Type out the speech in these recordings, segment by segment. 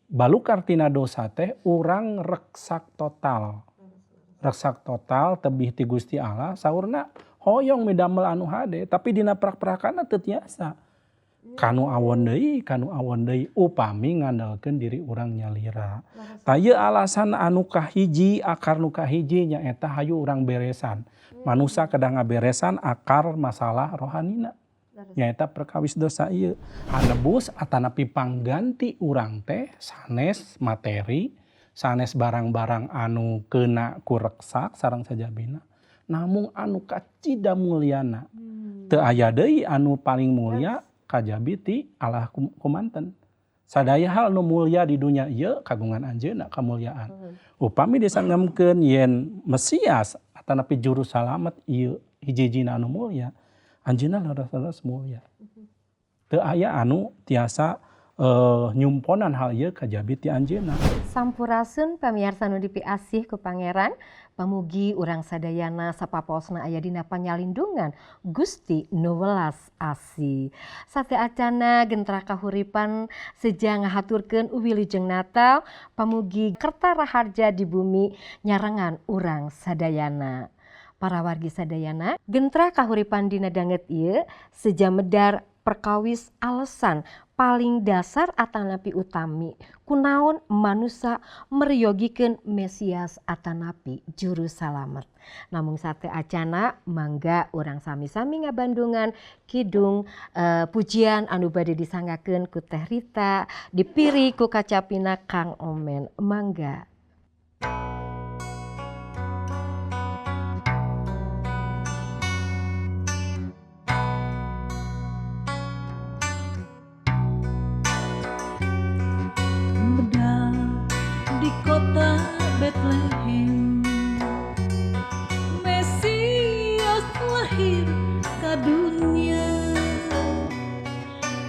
Balukar tina dosa teh urang reksak total. Reksak total tebih ti Gusti Allah saurna hoyong midamel anu hade tapi dina prak-prakanna teu tiasa. Kanu awon deui upami ngandalkeun diri urang nyalira. Tah ieu alasan anu kahiji akar nu kahiji nyaeta hayu urang beresan. Manusa kedah ngaberesan akar masalah rohanina. Nyaeta perkawis dosa ieu. Panebus atanapi pangganti urang teh sanes materi, sanes barang-barang anu keuna ku reksak sareng sajabina, namung anu kacida mulyana. Teu aya deui anu paling mulia kajabi ti Allah kumanten. Sadaya hal nu mulia di dunya ieu kagungan anjeunna kamuliaan. Upami disangemkeun yen Mesias atanapi juru salamet ieu hiji-hijina anu mulia, anjeunna leres-leres mulia. Teu aya anu tiasa nyumponan hal ieu kajabi ti anjeunna. Sampurasun pamiarsa nu dipiasih ku Pangeran, pamugi urang sadayana sapaposna aya dina panyalindungan Gusti nu welas asih. Sateuacana gentra kahuripan seja ngahaturkeun wilujeng Natal, pamugi kerta raharja di bumi nyarengan urang sadayana. Para wargi sadayana, gentra kahuripan dina danget ieu seja medar perkawis alasan paling dasar atanapi utami kunaon manusa meryogikeun Mesias atanapi juru salamet. Namung sateuacana mangga urang sami-sami ngabandungan kidung pujian anu bade disanggakeun ku Teh Rita dipiri ku kacapina Kang Omen. Mangga. Di kota Bethlehem, Mesias lahir ka dunia,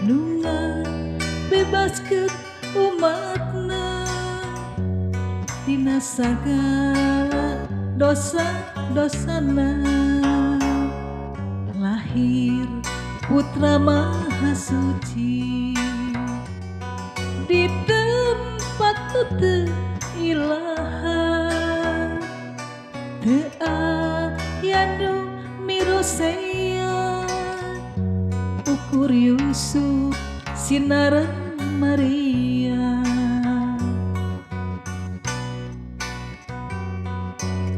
nu ngabebaskeun umatna tina sagala dosa-dosana. Lahir Putra Maha Suci di tempat teu ilaha, teu aya nu mirosea, ukur Yusuf sinaran Maria.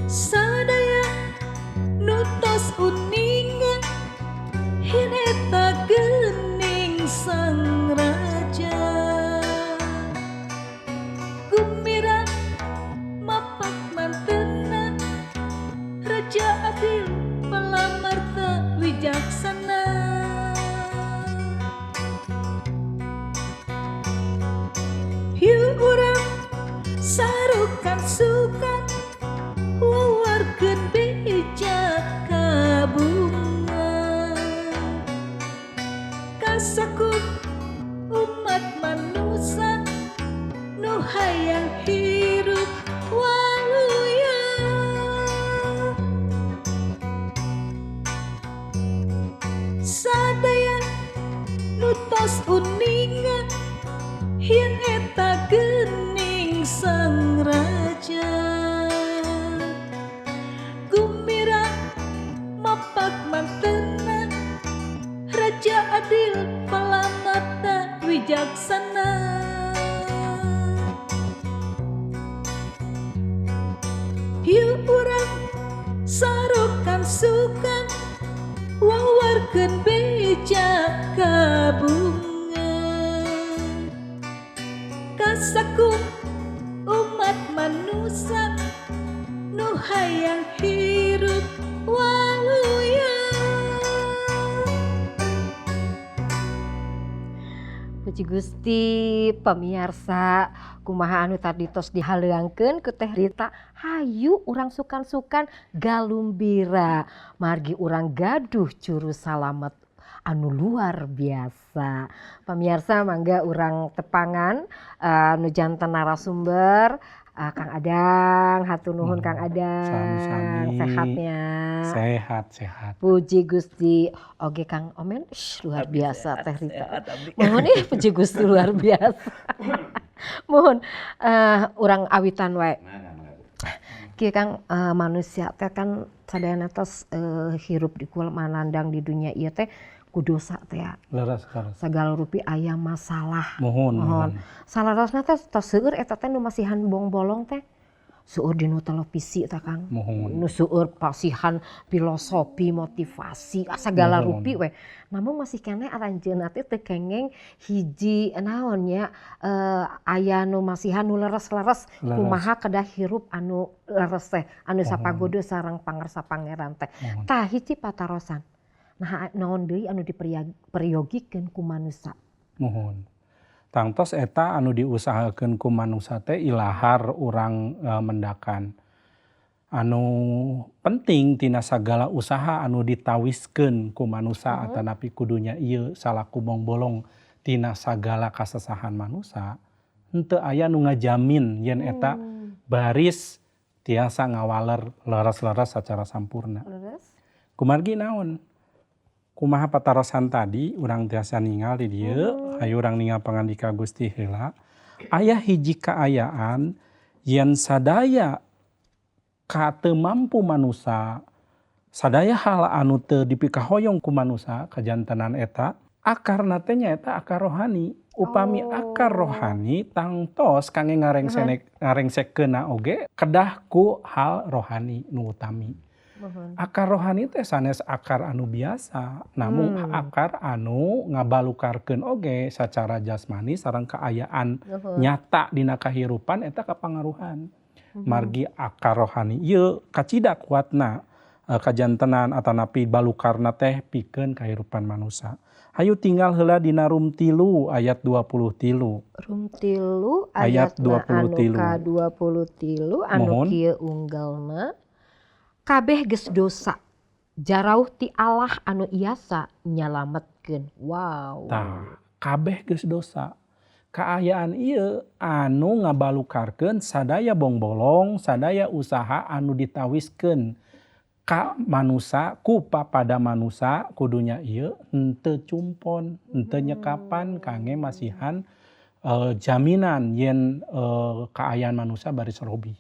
Sadaya nu tos uninga yen eta geuning Sang Raja, gumira mapak mantena, Raja adil palamarta wijaksana. Hiu urang sarukan sukan wawarkeun beja ka bunga, kasakup umat manusa nu hayang hirup waluya. Sadaya nu tos uninga yen eta geuning Sang Raja, gumira mapak mantena, Raja adil palamarta wijaksana. Hiu urang sarukan sukan wawarkeun beja ka bunga, kasakup umat manusa nu hayang hirup waluya. Puji Gusti pamiarsa, kumaha anu tadi tos dihaleuangkeun ku Teh Rita, hayu urang sukan-sukan galumbira margi urang gaduh juru salamet anu luar biasa. Pamiarsa mangga urang tepangan nu janten narasumber Kang Adang, hatur nuhun Kang Adang. Sami-sami. Sehatnya. Sehat, sehat. Puji Gusti. Oke Kang Omen, luar biasa Teh Rita. Sehat, Mohon ih puji Gusti luar biasa. Mohon urang awitan wae. Kieu Kang, manusia teh kan sadayana tos hirup di manandang di dunia ieu teh ku dosa teh ya. Leres, leres. Sagala rupi aya masalah. Mohon, Mohon. mohon. Salarasna teh tos seueur eta teh nu masihan bongbolong teh. Seueur dinu televisi teh, Kang. Mohon. Nu seueur pasihan filosofi, motivasi, sagala rupi we. Namun masih keneh aranjeunna teh teu kengeng hiji naon nya, aya nu masihan nu leres-leres kumaha kedah hirup anu leres teh, anu sapagodo sareng pangersa Pangeran teh. Tah, hiji patarosan. Nah, naon deui anu diperyogikeun ku manusa? Mohon. Tangtos eta anu diusahakeun ku manusa teh ilahar urang mendakan. Anu penting tina sagala usaha anu ditawiskeun ku manusa atanapi ku dunya ieu salaku bongbolong tina sagala kasesahan manusa, henteu aya nu ngajamin yen eta baris tiasa ngawaler leres-leres secara sampurna. Kumargi naon? Kumaha patarosan tadi urang tiasa ningal di dieu, hayu urang ningal pangandika Gusti heula. Aya hiji kaayaan yen sadaya ka teu mampu manusa, sadaya hal anu teu dipikahoyong ku manusa kajantenan eta akarna teh nyaeta akar rohani. Upami akar rohani, tangtos kangge ngarengsekeunna oge kedah ku hal rohani nu utami. Akar rohani teh sanes akar anu biasa, namun akar anu ngabalukarkeun oge sacara jasmani sareng kaayaan nyata dina kahirupan eta kapangaruhan. Margi akar rohani ieu kacida kuatna, kajantenan atanapi balukarna teh pikeun kahirupan manusa. Hayu tingal heula dina Rum 3 ayat 23. Rum 3 ayat ayatna 23. Anu ka-23 anu kieu unggelna. Kabeh geus dosa, jarauh ti Allah anu iasa nyalametkeun. Wow. Tah, kabeh geus dosa. Kaayaan ieu anu ngabalukarkeun sadaya bongbolong, sadaya usaha anu ditawiskeun ka manusa, ku papada manusa ku dunya ieu henteu cumpon, henteu nyekapan kangge masihan jaminan yen kaayaan manusa baris robih.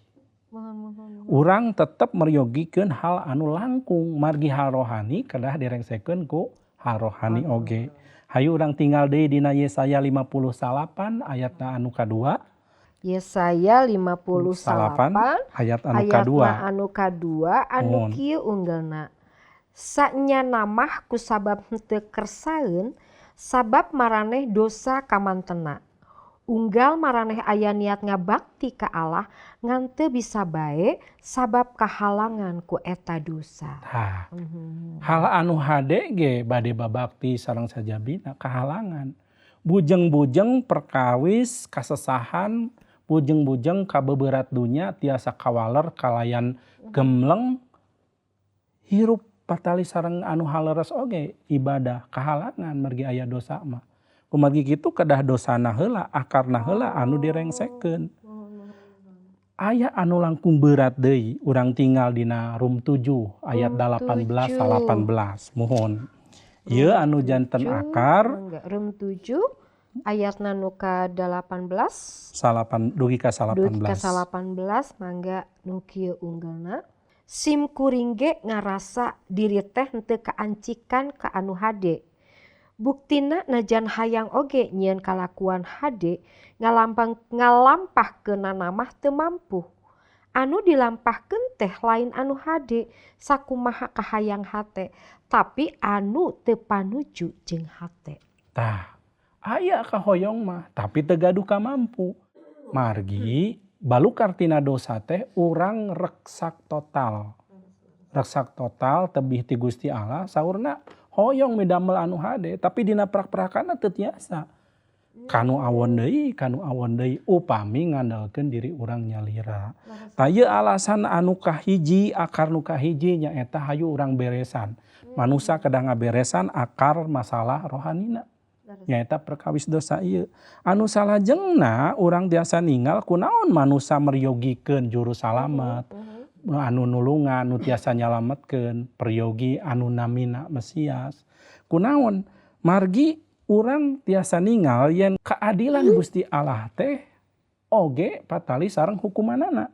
Urang tetep meryogikeun hal anu langkung, margi hal rohani kedah direngsekeun ku hal rohani oge. Hayu urang tinggal deui dina Yesaya 59 ayatna anu kadua. Yesaya 59 ayat anu ayatna kadua. Anu kadua anu Mohon. Kieu unggelna. Sanya namah kusabab henteu kersaeun, sabab maraneh dosa kamantena. Unggal maraneh aya niat ngabakti ka Allah ngan teu bisa bae sabab kahalangan ku eta dosa. Tah. Hal anu hade ge bade babakti sareng sajabina kahalangan. Bujeng-bujeng perkawis kasesahan, bujeng-bujeng kabeberat dunya tiasa kawaler kalayan gemleng hirup patali sareng anu haleres oge ibadah kahalangan margi aya dosa mah. Kumargi kitu kedah dosana heula, akarna heula anu direngsekeun. Aya anu langkung berat deui, urang tinggal dina Rum 7 ayat Rum 18 7. 18. Mohon. Ieu Rum anu janten 7, akar. Mangga. Rum 7 ayatna nu ka 18. Salapan, dugi ka salapan Dugi ka belas. 18, mangga nu kieu unggelna. Sim kuring ge ngarasa diri teh henteu kaancikan ka anu hade. Buktina najan hayang oge nyieun kalakuan hade, ngalampahkeunana mah teu mampu. Anu dilampahkeun teh lain anu hade sakumaha kahayang hate, tapi anu teu panuju jeung hate. Tah, aya kahoyong mah tapi teu gaduh kamampu. Margi balukar tina dosa teh urang reksak total. Reksak total tebih ti Gusti Allah saurna hoyong midamel anu hade tapi dina prak-prakanna teu tiasa. Kanu awon deui, kanu awon deui upami ngandalkeun diri urang nyalira. Tah, ieu alasan anu kahiji, akar nu kahiji nyaeta hayu urang beresan. Manusa kedah ngaberesan akar masalah rohanina. Nyaeta perkawis dosa ieu. Anu salajengna urang tiasa ningal kunaon manusa meryogikeun juru salamet. Anu nulungan, nu tiasa nyalametkeun, peryogi anu namina Mesias. Kunaon? Margi urang tiasa ningal yen keadilan Gusti Allah teh oge patali sareng hukumanana.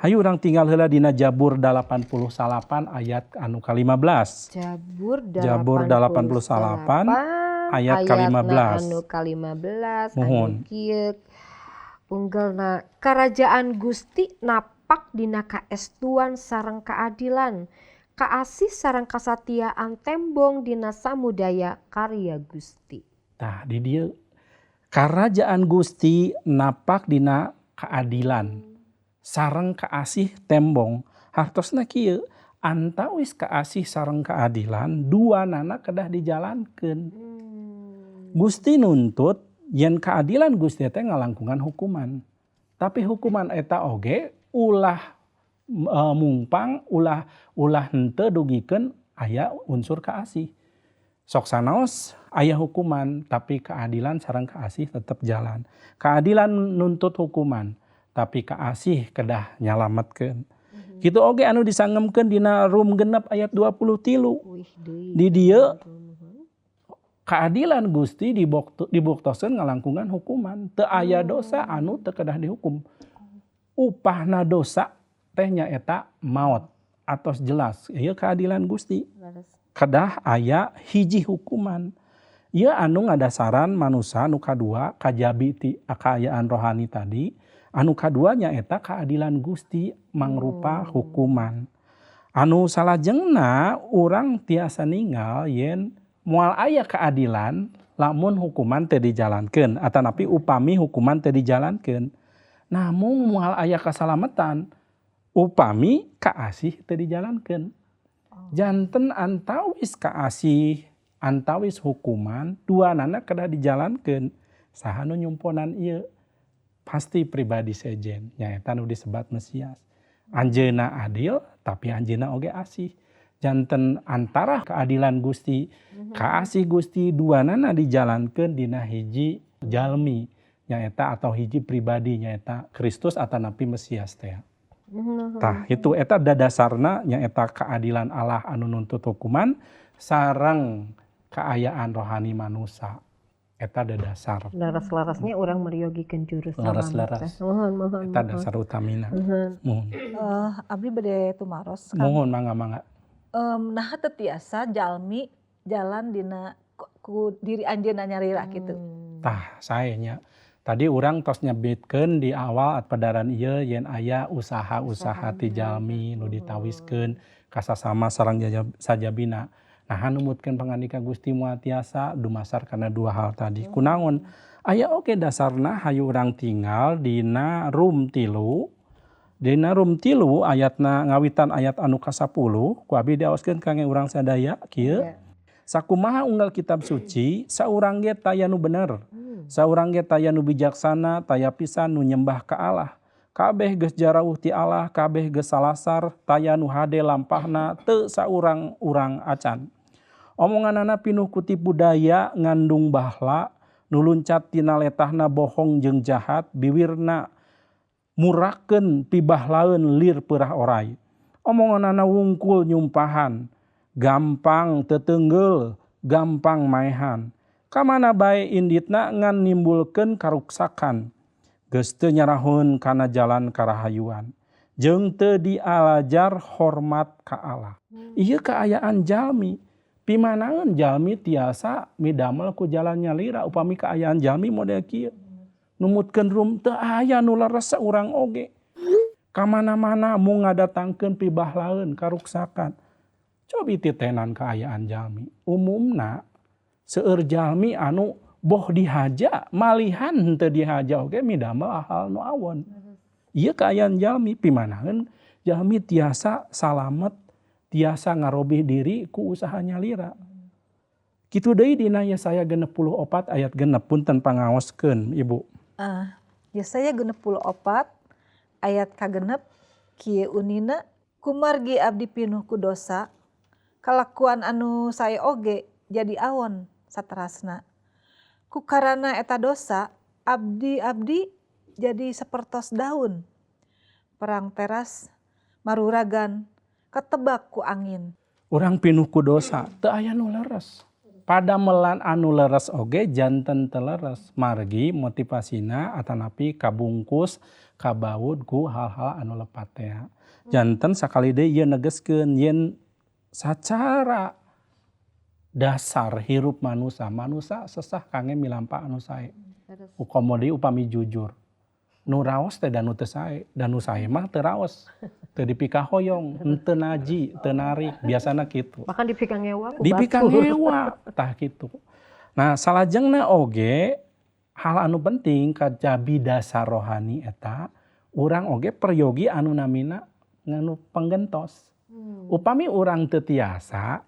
Hayu urang tinggal heula dina Jabur 89 ayat anu ka-15. Jabur 88 ayat ka-15. Anu ka-15. Muhun. Anu kieu unggelna karajaan Gusti napak dina kaestuan sareng keadilan, kaasih sareng kasatiaan tembong dina samudaya karya Gusti. Tah di dieu karajaan Gusti napak dina keadilan sareng kaasih tembong. Hartosna kieu, antawis kaasih sareng keadilan dua nana kedah dijalankeun. Gusti nuntut yen keadilan Gusti teh ngalangkungan hukuman. Tapi hukuman eta oge ulah mungpang, ulah ulah henteu dugikeun aya unsur kaasih. Sok sanaos aya hukuman tapi keadilan sareng kaasih tetep jalan. Keadilan nuntut hukuman tapi kaasih kedah nyalametkeun. Kitu oge anu disangemkeun dina Rum 6 ayat 23. Wih deui. Di dieu keadilan Gusti dibuktoskeun ngalangkungan hukuman. Teu aya dosa anu teu kedah dihukum. Upahna dosa teh nyaeta maot. Atos jelas ieu keadilan Gusti. Kedah aya hiji hukuman. Ieu anu ngadasaran manusa nu kadua kajabi ti kaayaan rohani tadi. Anu kadua nyaeta keadilan Gusti mangrupa hukuman. Anu salajengna urang tiasa ningal yen moal aya keadilan lamun hukuman teu dijalankeun atanapi upami hukuman teu dijalankeun. Namun moal aya kasalamatan upami kaasih teu dijalankeun. Janten antawis kaasih, antawis hukuman, duanana kedah dijalankeun. Saha nu nyumponan ieu? Pasti pribadi sejen, nyaeta nu disebat Mesias. Anjeunna adil, tapi anjeunna oge asih. Janten antara keadilan Gusti, kaasih Gusti, duanana dijalankeun dina hiji jalmi, nyaeta atau hiji pribadi, nyaeta Kristus atanapi Mesias teh. Tah itu eta dadasarna nyaeta keadilan Allah anu nuntut hukuman sareng kaayaan rohani manusia. Eta dadasar. Laras-larasnya urang meryogikeun jurus Laras-laras. Mohon mohon. Eta dasar utamina. Muhun. Abdi bade tumaros kan. Muhun mangga-mangga. Naha teu tiasa jalmi jalan dina ku diri anjeunna nyalira kitu. Tah sae nya. Tadi urang tos nyebutkeun di awal pedaran ieu yen aya usaha-usaha ti jalmi nu ditawiskeun kasasama sareng sajabina. Nah numutkeun pangandika Gusti moal tiasa dumasar kana dua hal tadi. Kunaon? Aya oge dasarna hayu urang tinggal dina Rum 3. Dina Rum 3 ayatna ngawitan ayat anu ka-10 ku abdi diaoskeun kangge urang sadaya kieu. Sakumaha unggal kitab suci saurang ge taya nu bener. Saurang ge taya nu bijaksana, taya pisan nu nyembah ka Allah. Kabeh geus jarauh ti Allah, kabeh geus salasar, taya nu hade lampahna teu saurang urang acan. Omonganana pinuh ku tipu daya ngandung bahla, nu luncat tina letahna bohong jeung jahat, biwirna murakeun pibahlaeun lir peurah oray. Omonganana wungkul nyumpahan, gampang tetenggel, gampang maehan. Kamana bae inditna ngan nimbulkeun karuksakan. Geus teu nyarahun kana jalan karahayuan. Jeung teu dialajar hormat ka Allah. Ieu kaayaan jalmi. Pimanaeun jalmi tiasa midamel ku jalan nyalira upami kaayaan jalmi model kieu. Numutkeun Rum teu aya nu leres saurang oge. Kamana-mana mung ngadatangkeun pibahlaeun karuksakan. Cobi titenan kaayaan jalmi. Umumna seueur jalmi anu boh dihaja, malihan henteu dihaja oge midamel hal nu awon. Ieu kaayaan jalmi pimanaeun jalmi tiasa salamet, tiasa ngarobih diri ku usaha nyalira. Kitu deui dina Yesaya 64 ayat 6 punten pangaoskeun Ibu. Yesaya 64 ayat ka-6 kieu unina kumargi abdi pinuh ku dosa kalakuan anu sae oge jadi awon saterasna. Kukarana eta dosa abdi-abdi jadi sapertos daun perang teras maruragan ketebak ku angin. Urang pinuh ku dosa teu aya nu leres. Padamelan anu leres oge janten teu leres margi motivasina atanapi kabungkus kabaud ku hal-hal anu lepat teh. Janten sakali deui ieu negeskeun yen sacara dasar hirup manusa, manusa sesah kangge milampah anu sae. Komo deui upami jujur. Nu raos teh da nu teu sae, da nu sae mah teu raos, teu dipikahoyong, henteu naji, teu narik, biasana kitu. Bahkan dipikangewa ku batur. Dipikangewa, tah kitu. Nah salajengna oge hal anu penting kajabi dasar rohani eta urang oge peryogi anu namina nganu penggentos. Upami urang teu tiasa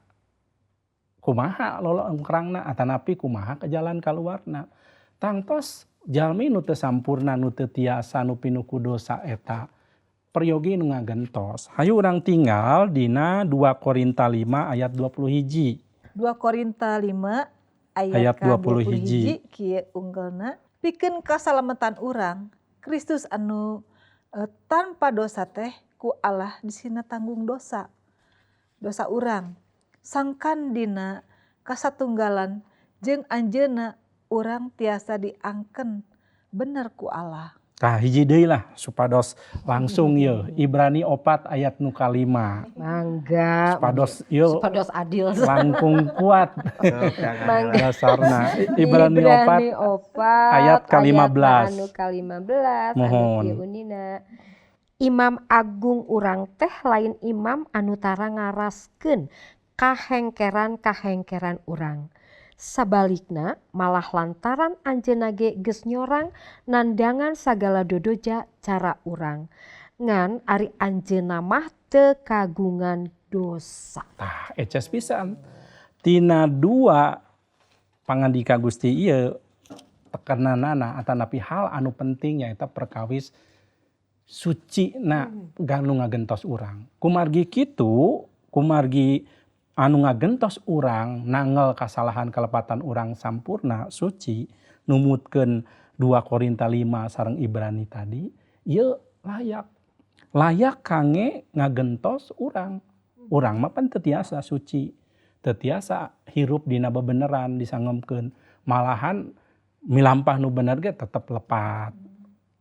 kumaha lolongkrangna atanapi kumaha ke jalan kaluarna. Tangtos jalmi nu teu sampurna nu teu tiasa nu pinuh ku dosa eta peryogi nu ngagentos. Hayu urang tinggal dina 2 Korinta 5 ayat 20. 2 Korinta 5 ayat Ayat 20 hiji. Kieu unggelna pikeun kasalametan urang Kristus anu tanpa dosa teh ku Allah disina tanggung dosa. Dosa urang sangkan dina kasatunggalan jeung anjeunna urang tiasa diangken bener ku Allah. Tah hiji deui lah supados langsung ye Ibrani 4 ayat nu kalima. Mangga. Supados ieu supados adil. Langkung kuat. Mangga. Dasarna Ibrani 4 4 ayat ka-15. Anu ka-15 Mohon. Anu kieu unina. Imam agung urang teh lain imam anu tara ngaraskeun kahengkeran-kahengkeran urang. Sabalikna malah lantaran anjeunna ge geus nyorang nandangan sagala dodoja cara urang. Ngan ari anjeunna mah teu kagungan dosa. Tah eces pisan. Tina dua pangandika Gusti ieu tekenanana atanapi hal anu penting nyaeta perkawis suci na ganu ngagentos urang. Kumargi kitu, kumargi anu ngagentos urang nangel kasalahan kelepatan urang sampurna suci numutkeun 2 Korinta 5 sareng Ibrani tadi ieu layak. Layak kange ngagentos urang. Urang mah pan teu tiasa suci, teu tiasa hirup dina bebeneran disangemkeun. Malahan milampah nu bener ge tetep lepat.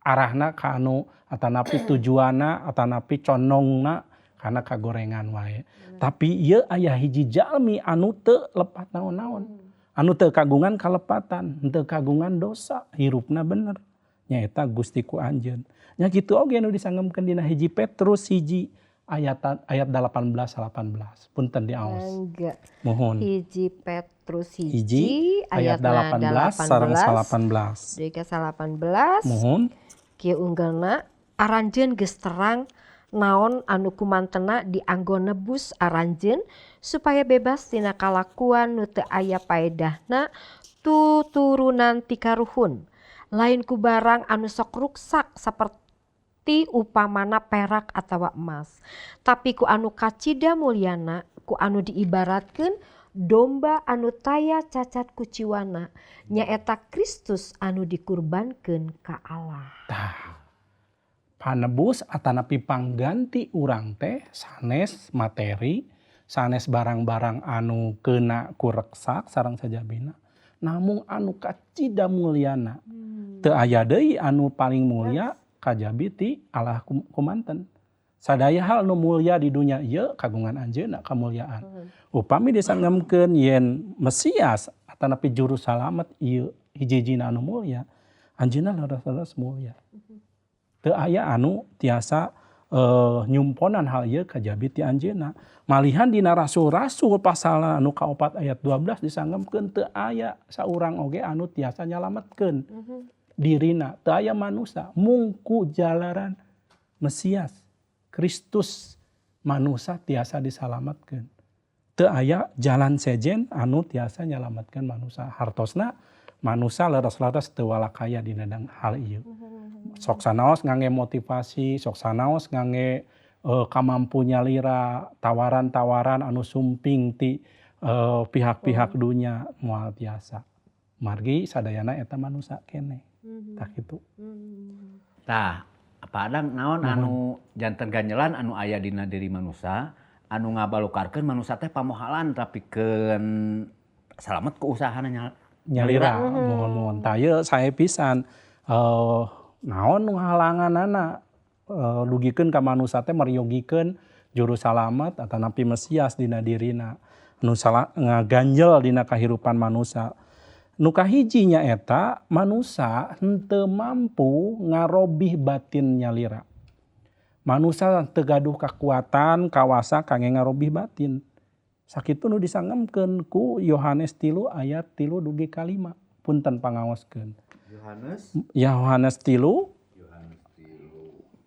Arahna ka anu atanapi tujuanna atanapi condongna karena kagorengan wae. Tapi ieu aya hiji jalmi anu teu lepat naon-naon. Anu teu kagungan kalepatan, teu kagungan dosa, hirupna bener. Nyaeta Gusti ku anjeun. Nya kitu oge nu disangemkeun dina hiji Petrus hiji ayat 18 18. Punten diaos. Mangga. Mohon. Hiji Petrus Hiji hiji ayat 18 sareng 18. Deui ka 18. Mohon. Kieu unggelna aranjeun geus terang naon anu kumantena dianggo nebus aranjeun supaya bebas tina kalakuan nu teu aya paedahna tuturunan ti karuhun. Lain ku barang anu sok ruksak saperti upamana perak atawa emas, tapi ku anu kacida mulyana, ku anu diibaratkeun domba anu taya cacat kuciwana, nyaeta Kristus anu dikurbankeun ka Allah. Tah, panebus atanapi pangganti urang teh sanes materi, sanes barang-barang anu kena ku reksak sareng sajabina, namung anu kacida mulyana. Teu aya deui anu paling mulia kajabi ti Allah kumanten. Sadaya hal nu mulia di dunia ieu kagungan anjeunna kamuliaan. Upami disangemkeun yen Mesias atanapi juru salamet ieu hiji-hijina anu mulia, anjeunna leres-leres mulia. Teu aya anu tiasa nyumponan hal ieu kajabi ti anjeunna. Malihan dina rasul-rasul pasal anu kaopat ayat 12 disangemkeun teu aya saurang oge anu tiasa nyalametkeun dirina, teu aya manusa mungku jalaran Mesias Kristus manusa tiasa disalametkeun. Teu aya jalan sejen anu tiasa nyalametkeun manusa. Hartosna manusa leres-leres teu walakaya dina hal ieu. Sok sanaos ngangge motivasi, sok sanaos ngangge kamampu nyalira, tawaran-tawaran anu sumping ti pihak-pihak dunya moal tiasa. Margi sadayana eta manusa keneh. Tah kitu. Tah, Pak Adang naon anu janten ganjelan anu aya dina diri manusa anu ngabalukarkeun manusa teh pamohalan tapikeun Salamet ku usahana nyalira. Muhun-muhun. Tah ieu sae pisan naon nu halanganana dugikeun ka manusa teh meryogikeun juru salamet atanapi Mesias dina dirina nu salah ngaganjel dina kahirupan manusa. Nu kahiji nyaeta manusa henteu mampu ngarobih batin nyalira. Manusa teu gaduh kakuatan kawasa kangge ngarobih batin. Sakitu nu disangemkeun ku Yohanes 3 ayat 3 dugi ka 5. Punten pangaoskeun. Yohanes 3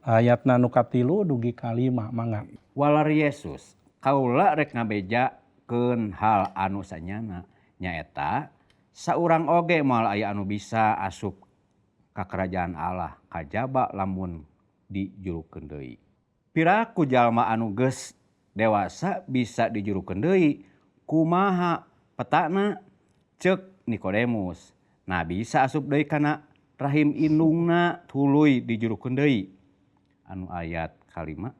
ayatna nu katilu dugi ka 5 mangga. Walar Yesus kaula rek ngabejakeun hal anu sanyana nyaeta saurang oge moal aya anu bisa asup ka kerajaan Allah kajaba lamun dijurukeun deui. Piraku jalma anu geus dewasa bisa dijurukeun deui kumaha petana ceuk Nikodemus. Nah bisa asup deui kana rahim indungna tuluy dijurukeun deui. Anu ayat kalima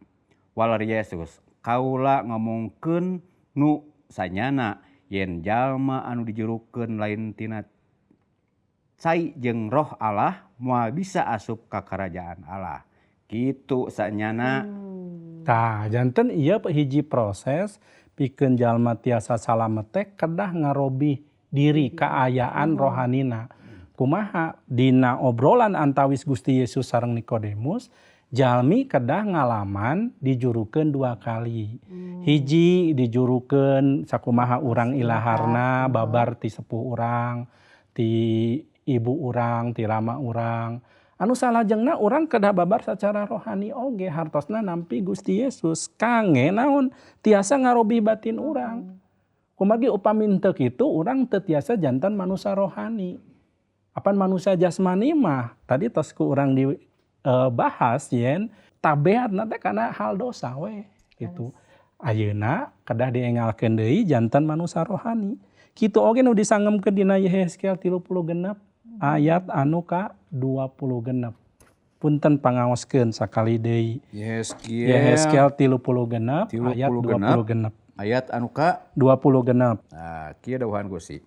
walar Yesus kaula ngomongkeun nu sanyana yen jalma anu dijurukeun lain tina cai jeung roh Allah moal bisa asup ka kerajaan Allah. Kitu sanyana. Tah janten ieu hiji proses pikeun jalma tiasa salamet teh kedah ngarobih diri kaayaan rohanina. Kumaha dina obrolan antawis Gusti Yesus sareng Nikodemus, jalmi kedah ngalaman dijurukeun dua kali. Hiji dijurukeun sakumaha urang ilaharna babar ti sepuh urang, ti ibu urang, ti rama urang. Anu salajengna urang kedah babar secara rohani oge hartosna nampi Gusti Yesus kangge naon tiasa ngarobi batin urang. Kumargi upami henteu kitu urang teu tiasa jantan manusia rohani. Apan manusia jasmani mah tadi tos ku urang di bahas yen tabeatna teh kana hal dosa we gitu. Ayeuna kedah diengalkeun deui jantan manusia rohani. Kitu oge nu disangemkeun dina Yehezkiel 36 ayat anu ka 26. Punten pangaoskeun sakali deui. Yehezkiel 36 ayat 26. Ayat anu ka 26. Nah, kieu dawuhan Gusti.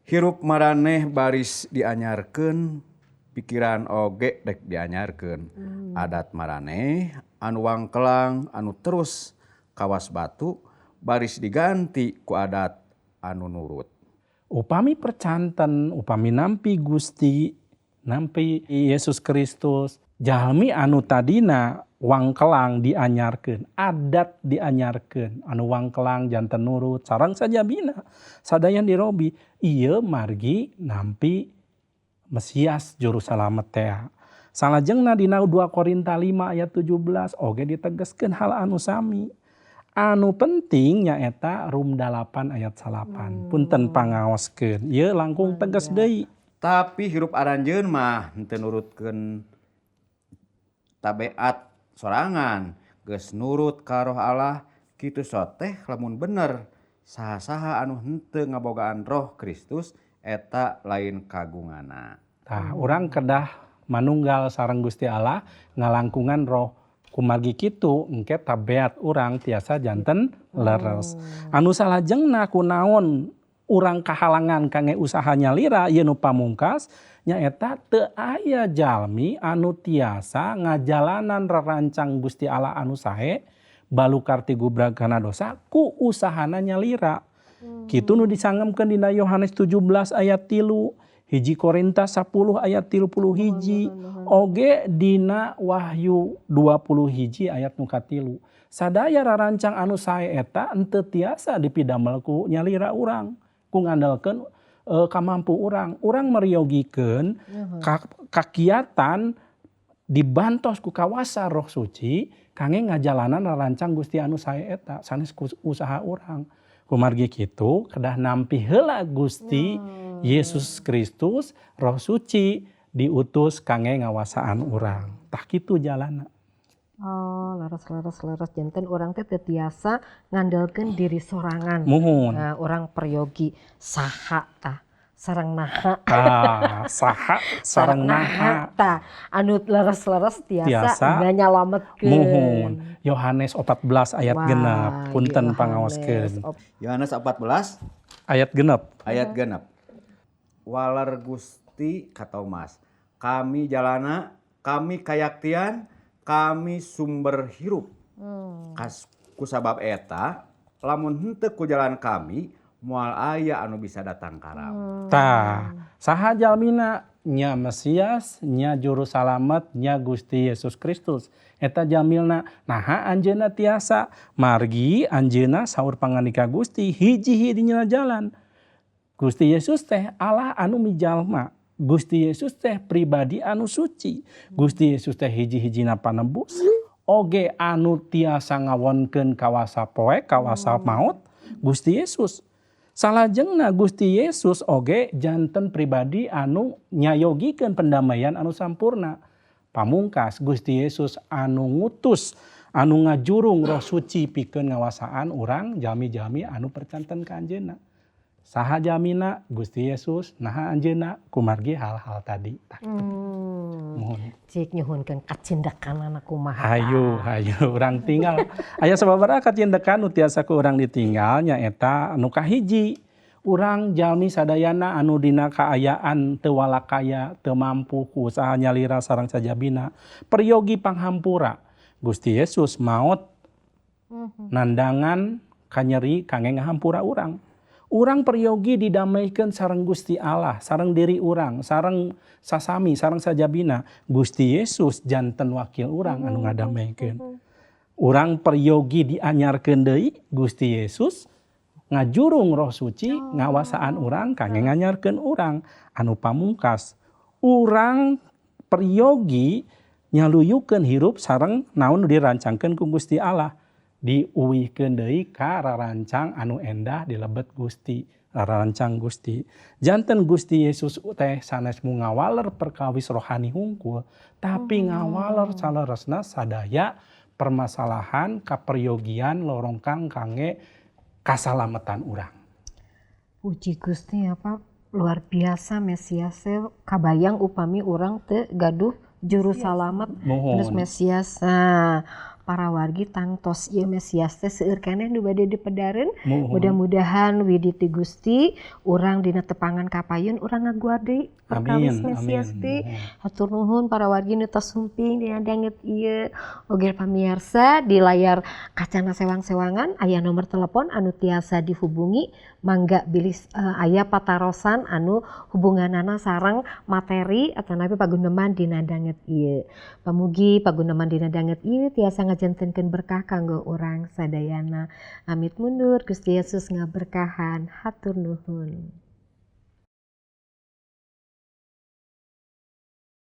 Hirup maraneh baris dianyarkeun, pikiran oge dek dianyarkeun. Adat maraneh anu wangkelang anu terus kawas batu baris diganti ku adat anu nurut. Upami percanten, upami nampi Gusti, nampi Yesus Kristus, jalmi anu tadina wangkelang dianyarkeun, adat dianyarkeun, anu wangkelang janten nurut, sareng sajabina sadayan dirobi, ieu margi nampi Mesias juru salamet teh. Salajengna dina 2 Korinta 5 ayat 17 oge ditegeskeun hal anu sami. Anu penting nyaeta Rum 8 ayat 8. Punten pangaoskeun. Ieu langkung tegas deui. Tapi hirup aranjeun mah henteu nurutkeun tabeat sorangan, geus nurut ka Roh Allah kitu soteh lamun bener saha-saha anu henteu ngabogaan Roh Kristus eta lain kagungana. Tah, urang kedah manunggal sareng Gusti Allah ngalangkungan roh. Kumargi kitu engke tabeat urang tiasa janten leres. Anu salajengna kunaon urang kahalangan kangge usaha nyalira ieu nu pamungkas nyaeta teu aya jalmi anu tiasa ngajalanan rerancang Gusti Allah anu sae balukar ti gubrag kana dosa ku usahana nyalira. Kitu nu disangemkeun dina Yohanes 17 ayat 3, hiji Korinta 10 ayat 31, oge dina Wahyu 20 ayat nu katilu. Sadaya rarancang anu sae eta henteu tiasa dipidamel ku nyalira urang, ku ngandalkeun kamampu urang. Urang meryogikeun kakiatan dibantos ku kawasa Roh Suci kangge ngajalanan rarancang Gusti anu sae eta sanes ku usaha urang. Kumargi kitu kedah nampi heula Gusti Yesus Kristus Roh Suci diutus kangge ngawasaan urang. Tah kitu jalana. Oh, leres janten urang teh teu tiasa ngandelkeun diri sorangan. Muhun. Nah, urang peryogi saha tah sareng naha. Ah, saha sareng naha. Tah anu leres-leres tiasa nganyalametkeun. Muhun. Yohanes 14 ayat genep punten pangaoskeun. Yohanes 14 Ayat 6. Ayat 6. Waler Gusti ka Thomas, kami jalana, kami kayaktian, kami sumber hirup. Kusabab eta, lamun henteu ku jalan kami, moal aya anu bisa datang ka Rama. Tah, saha jalmina? Nya Mesias, nya juru salamet, nya Gusti Yesus Kristus. Eta jamilna, naha anjeunna tiasa margi anjeunna saur pangandika Gusti hiji-hijinya jalan. Gusti Yesus teh Allah anu mijalma. Gusti Yesus teh pribadi anu suci. Gusti Yesus teh hiji-hijina panebus. Oge anu tiasa ngawonkeun kawasa poek, kawasa maut, Gusti Yesus. Salajengna Gusti Yesus oge janten pribadi anu nyayogikeun pendamaian anu sampurna. Pamungkas Gusti Yesus anu ngutus, anu ngajurung Roh Suci pikeun ngawasaan urang jalmi-jalmi anu percanten ka anjeunna. Saha jalmina Gusti Yesus, naha anjeunna kumargi hal-hal tadi. Muhun. Cik nyuhunkeun kacindekanana kumaha. Hayu, hayu urang tinggal. Aya sababaraha kacindekan nu tiasa ku urang ditinggal nyaeta anu kahiji. Urang jalmi sadayana anu dina kaayaan teu walakaya, teu mampu ku usaha nyalira sareng sajabina, peryogi panghampura. Gusti Yesus maot nandangan kanyeri kangge ngahampura urang. Urang peryogi didamaikeun sareng Gusti Allah, sareng diri urang, sareng sasami, sareng sajabina. Gusti Yesus janten wakil urang anu ngadamaikeun. Urang peryogi dianyarkeun deui, Gusti Yesus ngajurung Roh Suci ngawasaan urang kangge nganyarkeun urang anu pamungkas. Urang peryogi nyaluyukeun hirup sareng naon nu dirancangkeun ku Gusti Allah. Diuwihkeun deui ka rarancang anu endah di lebet Gusti, rarancang Gusti. Janten Gusti Yesus teh sanes mung ngawaler perkawis rohani hungkul, tapi ngawaler saleresna sadaya permasalahan kaperyogian lorongkang kangge kasalametan urang. Puji Gusti ya Pak, luar biasa Mesias kabayang upami urang teu gaduh juru salamet. Terus Mesias. Nah, para wargi tangtos ieu Mesias teh seueur keneh nu bade dipedareun. Mudah-mudahan widi ti Gusti urang dina tepangan kapayun urang ngaguar deui perkawis Mesias teh. Hatur nuhun para wargi nu tos sumping dina danget ieu. Oge pamiarsa di layar kacana sewang-sewangan aya nomor telepon anu tiasa dihubungi, mangga bilih aya patarosan anu hubunganana sareng materi atanapi paguneman dina danget ieu. Pamugi paguneman dina danget ieu tiasa ngajantenkeun berkah kanggo urang sadayana. Amit mundur, Gusti Yesus ngaberkahan. Hatur nuhun.